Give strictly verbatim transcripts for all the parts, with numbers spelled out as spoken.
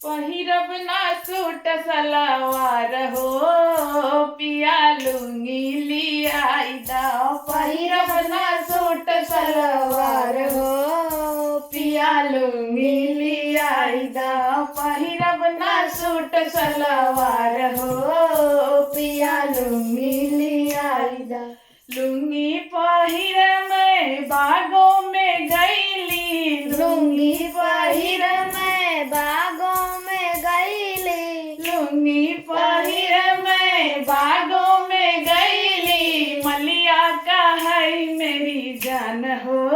पहिरब ना सूट सलवार हो, पिया लुंगी लियाई दा। पहिरब ना सूट सलवार हो, पिया लुंगी लियाई दा। पहिरब ना सूट सलवार हो, पिया लुंगी लियाई दा। लुंगी पहिर मैं बागों में गईली, लुंगी पहिर मैं बागों में गईली। लुंगी पहिर मैं बागों में गईली, मलिया का है मेरी जान हो,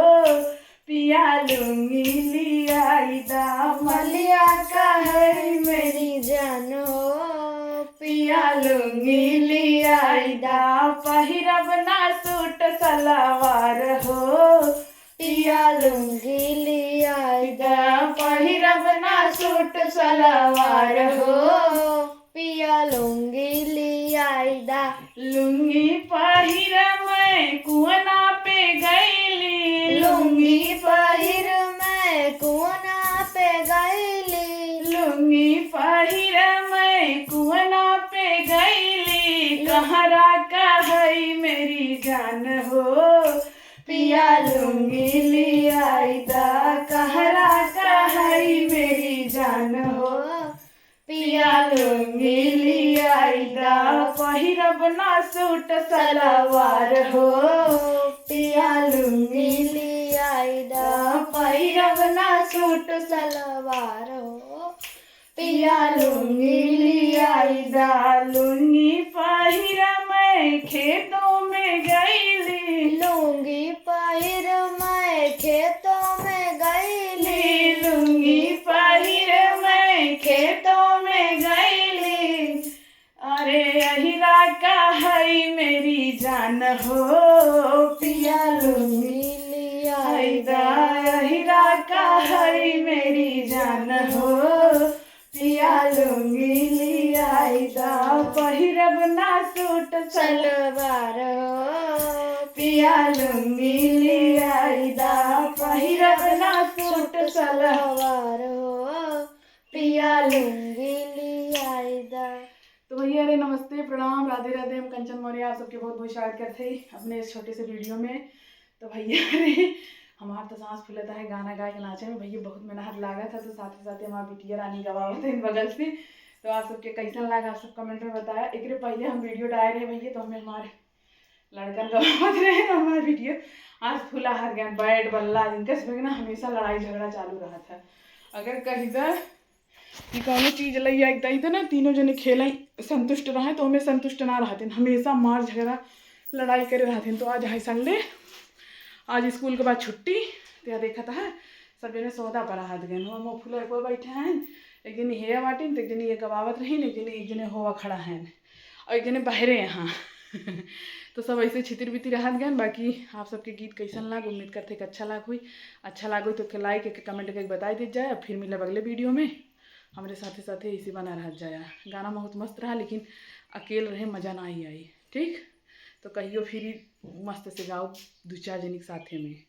पिया लुंगी लियाई दा। मलिया का है मेरी जान हो, पिया लुंगी लियाई दा। पहिरब ना सूट सलवार हो, पिया लुंगी लियाई दा। पहिरब ना सूट सलवार हो, पिया लुंगी लियाई दा। लुंगी पहिर मैं कुआना पे गईली, लुंगी पहिर मैं कुआना पे गईली। लुंगी पहिर मैं कुआना पे गईली, कहरा का है मेरी जान हो, पिया लुंगी लियाई दा। कहरा का है मेरी जान हो, पिया लुंगी लियाई दा। पहिरब ना सूट सलवार हो, पिया लुंगी लियाई दा। पहिरब ना सूट सलवार हो, पिया लुंगी लियाई दा। लुंगी पहिर मैं खेतों में गईली, लुंगी पहिर मैं खेतों में गईली। लुंगी पहिर मैं खेतों में गईली। अरे अहिरा का है मेरी जान हो, पिया लुंगी लियाई दा। अहिरा का है मेरी जान हो, पिया लुंगी लियाई दा। पहिरब ना सूट सलवार हो, पिया लुंगी लियाई दा। पहिरब ना सूट सलवार हो, पिया लुंगी लियाई दा। तो भैया रे, नमस्ते, प्रणाम, राधे राधे। हम कंचन मौर्य आप सबके बहुत बहुत स्वागत करते हैं अपने इस छोटे से वीडियो में। तो भैया रे, हमार तो सांस फूलता है गाना गा के नाचे में। भैया बहुत मेहनत लागा था, तो साथ ही साथ हमार बिटिया रानी गवावत है बगल से। तो आप सबके कैसन लागा, आप सब कमेंट में बताया। एकरे पहले हम वीडियो डाले रहे भैया, तो हमें हमारे लड़कन गवावत रहे ना हमार वीडियो। आज फूला हार गया, बैट बल्ला, इनका सब ना हमेशा लड़ाई झगड़ा चालू रहा था। अगर कहीं दा कि कौनो चीज लई आई तई तो ना तीनों जने खेले संतुष्ट रहे, तो हमें संतुष्ट ना रहते, हमेशा मार झगड़ा लड़ाई करे रहते। तो आज है संडे, आज स्कूल के बाद छुट्टी। तो यह देखत है सब जने सौदा पर हाथ गए, हम फूला एक बैठे हैं, एक जनी हेया बाटिन, तो एक जनी ये गवावत रहीन, एक जनी, एक जने होवा खड़ा हैं, और एक जने बहरे यहाँ। तो सब ऐसे छितिर बितिर रहत गए। बाकी आप सबके गीत कैसन लाग, उम्मीद करते कि अच्छा लाग हुई। अच्छा लाग हुई तो के लाइक, के कमेंट करके बताई दीजिए जाए। अब फिर मिलब अगले वीडियो में, हमारे साथे साथे ऐसे बना रहत जाया। गाना बहुत मस्त रहा, लेकिन अकेल रहे मजा ना ही आई, ठीक? तो कहियो फिर मस्त से गाओ दो चार जनी के साथे में।